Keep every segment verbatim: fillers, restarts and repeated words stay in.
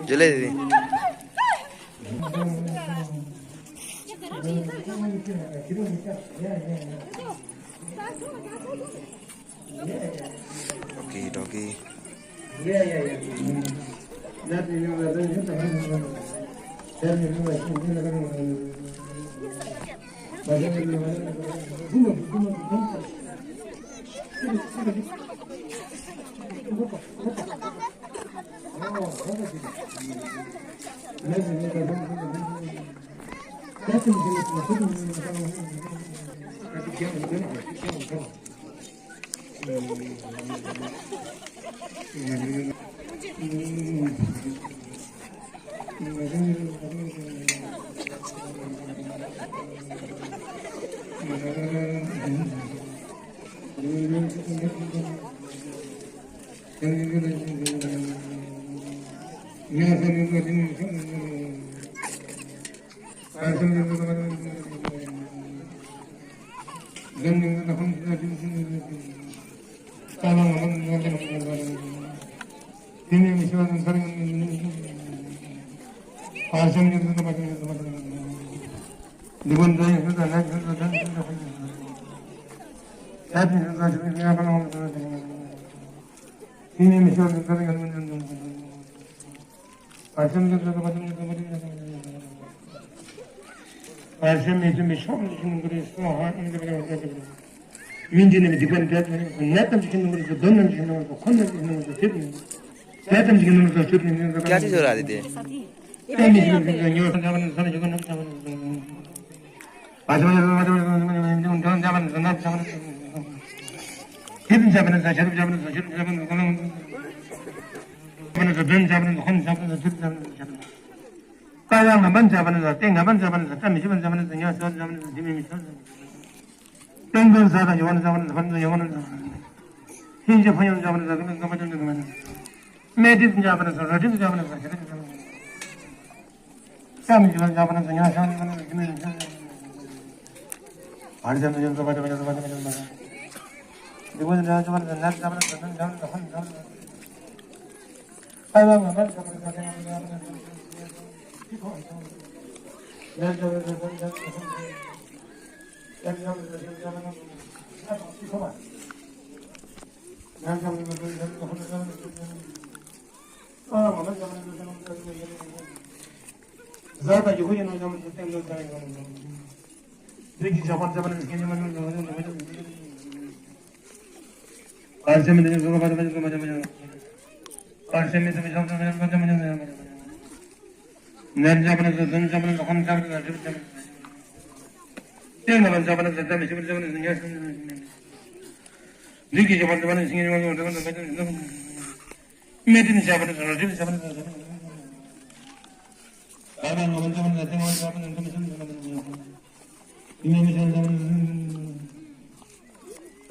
ཇུ་ལེ་དི། ཨོ་ཀེ། ཨོ་ཀེ།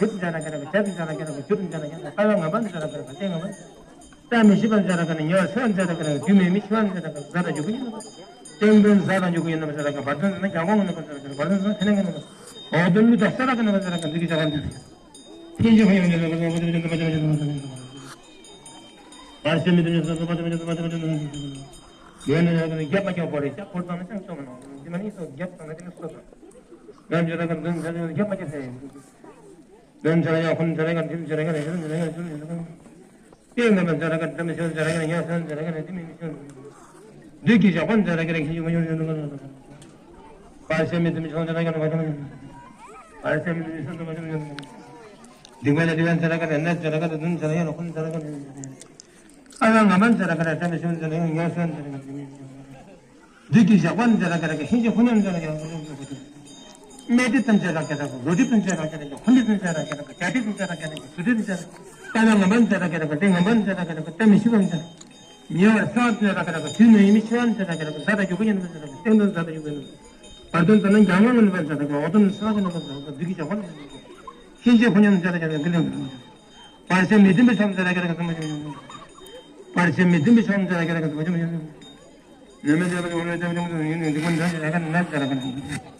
དྲིན་ཅན་ར་ཀ་ར་ཀ་ཅན་ཅན་ར་ཀ་ར་ཀ་ཅན་ཅན་ར་ཀ་ར་ཀ་ཀ་ཡ་ང་མ་ཅན་ར་ཀ་ར་ཀ་ཏེ་ང་མ་ཅན་ར་ཀ་ར་ཀ་ཏེ་མི་ཤི་བ་ཅན་ར་ཀ་ར་ཉེ་བར་སོན་ཅན་ར་ཀ་ར་ཀ་དུས་མེད་མི་ཤི་བ་ཅན་ར་ཀ་ར་ཟ་དང་འཇུག་གི་ཡིན་ནོ། ཏེ་དོན་ཟ་དང་འཇུག་གི་ཡིན་ནོ་ཅན་ར་ཀ་ར་བར་དོན་ཟ་ན་རྒྱ་གོང་ནོ་ཅན་ར་ཀ་ར་བར་དོན་ཟ་ན་ཁེ་ན་ངེ་ནོ། འོག་དོན་ལུས་དང་ས་ར་ཀ་ནོ་ཅན་ར་ཀ་ར་འདི་གི་ཅག་ག་ནོ། ཧིན་ཇི་ཧོ་ཡང་ཅན་ར་ཀ་ར་ཅན་ར་ཀ་ར་ཅན་ར་ཀ་ར་བར་ཆད་མེད་དུ་མི་སོང་ཟེར་བ་ཅན་ར་ཀ་ར་ཡོད་ན་ཡང་རྒྱབ་མ་རྒྱབ་པོ་རེ་རྒྱབ་ཁོར་ཙམ་ན་ཅང་ཅོ་མ་ནོ། འདི་མ་ནི་སོ་རྒྱབ་ཙམ་ན་དེ་ནི་སོ་ཙམ། ཡང་ཅན་ར་ཀ་ར་དོན་ཅན་ར་ཀ་ར་རྒྱབ་མ་རྒྱབ་ཟེར། དོན་ཅན་ར་ཡང་ཁོན་ཅན་ར་ཀ་ར་དྲིན་ཅན་ར་ཀ་ར་ཡང་ཅན་ར་ཀ་ར་ཅན་ར་ཀ་ར། ཏེ་ང་མ་ཅན་ར་ཀ་ར་ཏེ་མི་ཤི་བ་ཅན་ར་ཀ་ར་ཉེ་བར་སོན་ཅན་ར་ཀ་ར་དུས་མེད་མི་ཤི་བ་ཅན་ར་ཀ་ར། དུས་ཀྱི་ཞག་པོ་ཅན་ར་ཀ་ར་ཁེ་ཅི་མ་ཡོང་ཡོང་ནོ། བར་ཆད་མེད་དུ་མི་སོང་ཅན་ར་ཀ་ར་བར་ཆད་མེད་དུ་མི་སོང་ཅན་ར་ཀ་ར་སྡིག་པ་ལས་སྒྲིབ་པ་ཅན་ར་ཀ་ར་ནད་ཅན་ར་ཀ་ར་དོན་ཅན་ར་ཀ་ར་ཁོན་ཅན་ར་ཀ་ར། ཨ་ཡ་ང་མ་ཅན་ར་ཀ་ར་ཏེ་མི་ཤི་བ་ཅན་ར་ཀ་ར་ཉེ་བར་སོན་ཅན་ར་ཀ་ར་དུས་མེད་མི་ཤི་བ་ཅན་ར་ཀ་ར། དུས་ཀྱི་ཞག་པོ་ཅན་ར་ཀ་ར་ཧིན་ཇི་ཧོ་ཡང་ཅན་ར་ཀ་ར་ཡང་ཅན་ར་ཀ་ར། སྨད་དེ་དོན་ཅན་ར་ཀ་ར་ཀ་རོ་དེ་དོན་ཅན་ར་ཀ་ར་ཀ་ཁོན་དེ་དོན་ཅན་ར་ཀ་ར་ཀ་ར་ཅན་དེ་དོན་ཅན་ར་ཀ་ར་ཀ་རོ་དེ་དོན་ཅན་ར་ཀ་ར་ཀ་ཏེ་ང་མ་ཅན་ར་ཀ་ར་ཀ་ཏེ་མི་ཤི་བ་ཅན་ར་ཉེ་བར་སོན་ཅན་ར་ཀ་ར་ཀ་དུས་མེད་མི་ཤི་བ་ཅན་ར་ཀ་ར་ཀ་ཟ་དང་འཇུག་གི་ཡིན་ནོ་ཅན་ར་ཀ་ར་ཏེ་དོན་ཟ་དང་འཇུག་གི་ཡིན་ནོ། བར་དོན་ཟ་ན་རྒྱ་གོང་ནོ་ཅན་ར་ཀ་ར་འོག་དོན་ལུས་ས་ར་ཀ་ནོ་ཅན་ར་ཀ་ར་དུས་ཀྱི་ཞག་པོ་ཅན་ར་ཀ་ར་ཧིན་ཇི་ཧོ་ཡང་ཅན་ར་ཀ་ར་ཀ་ལེ། བར་ཆད་མེད་དུ་མི་སོང་ཅན་ར་ཀ་ར་ཀ་ཟ་མ་ཅན་ར་ཀ་ར། བར་ཆད་མེད་དུ་མི་སོང་ཅན་ར་ཀ་ར་ཀ་ཟ་མ་ཅན་ར་ཀ་ར། ནད་མེད་ཅན་ར་ཀ་ར་ཡོང་ན་ཅན་ར་ཀ་ར་ཡོང་ན་འདི་ཀུན་ཅན་ར་ཀ་ར་ནད་ཅན་ར་ཀ་ར་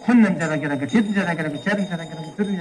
ཁོན་ནམ་ཅན་ར་ཀ་ར་ཀ་ཁྱེད་ཅན་ར་ཀ་ར་ཀ་ཁྱེད་ཅན་ར་ཀ་ར་ཀ་ཚུར་ཉེ།